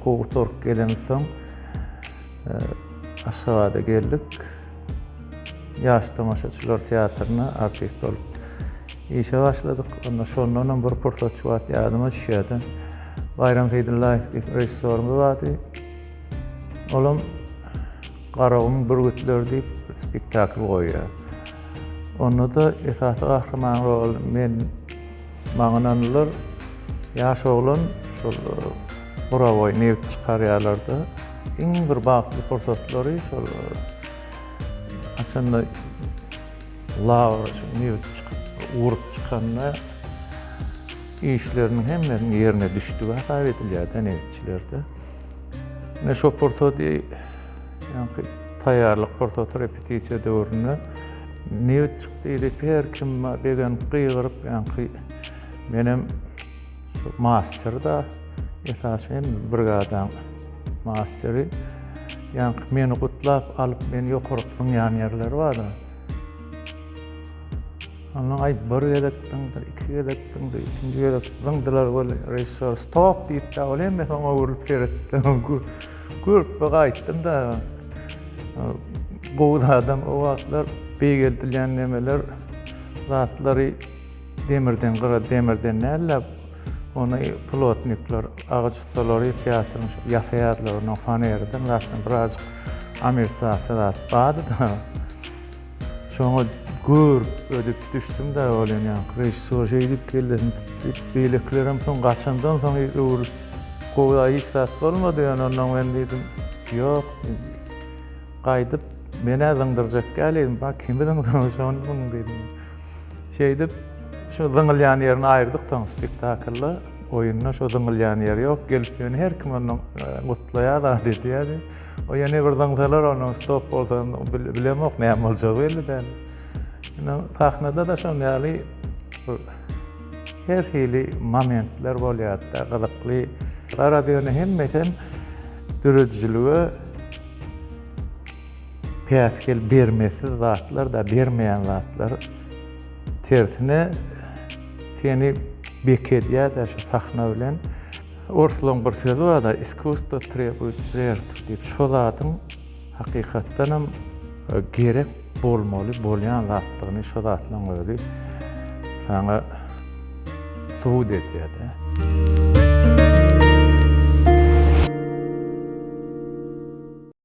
Okuw gutaryp gelemizsoň Aşgabada geldik. Ýaş tomaşaçylar teatryna artist bolup işe başladyk. Onda şondanam bir pursat şu wagt ýadyma düşýär-de. Baýram Seýdullaýew diýip režissýorymyz bardy. Olam Garagumuň bürgütleri diýip spektakl goýýar. Onda-da esasy gahryman rol men maňa ynandylar. Ýaş oglan şol burawoý nebit çykarýarlar-da. Iň bir bagtly pursatlary şol haçanda lawra şu nebit çykyp, urup çykanda işleriniň hemmesiniň ýerine düşdügi hasap edilýär-de nebitçilerde. Ine şo pursady ýaňky taýýarlyk pursaty repetisiýa döwründe nebit çykdy diýip her kim begenip gygyryp ýaňky menem şu master-da esasy hem brigadaň masteri ýaňky meni gutlap alyp meni ýokaryk zyňýan ýerleri bar-da. Ondan aý bir gezek zyňdy, iki gezek zyňdy, üçünji gezek zyňdylar weli režissýor stop diýdi-de, ol hemmesi oňa öwrülip seretdi. Gülüp gaýtdym-da. Gowy zadam o wagtlar beýgeldilýän nemeler zatlary demirden gyra demirden däl-de, ony plotnikler, agaç ussalary teatryň ýasaýardylar, onuň fanerden zatdan birazjyk amortizasiýa zat bardy-da. Şoňa gür ödüp düşdüm-dä welin, ýaňky režissýor şeýdip kellesini tutdy, beýlekilerem soň gaçandan soň öwrülip, gowy-da hiç zat bolmady, ýöne onnoň men diýdim, ýok, gaýdyp men-ä zyňdyrjak däl diýdim, bak kimi zyňdyrmaly şony zyň diýdim. Şeýdip, şo zyňylýan ýerini aýyrdyk soň spektaklda, oýunda şo zyňylýan ýeri ýok, gelip ýöne her kim onnoň gutlaýar zat edýär. O ýene bir zyňsalar ondan stop bolsa bilemok näme boljagy belli däl. Indi sahnada-da şon ýaly bir her hili momentler bolýar-da, gyzykly. Garaz ýöne hemmesem döredijilige päsgel bermesiz zatlar-da, bermeýän zatlar. Tersine seni bekedýär-de şu sahna bilen. Orslaň bir sözi barda iskusstwo trebuýet žertw diýip şo zadyň hakykatdanam gerek bolmaly bolýan zatdygyny şo zatlaň özi saňa subut edýärde.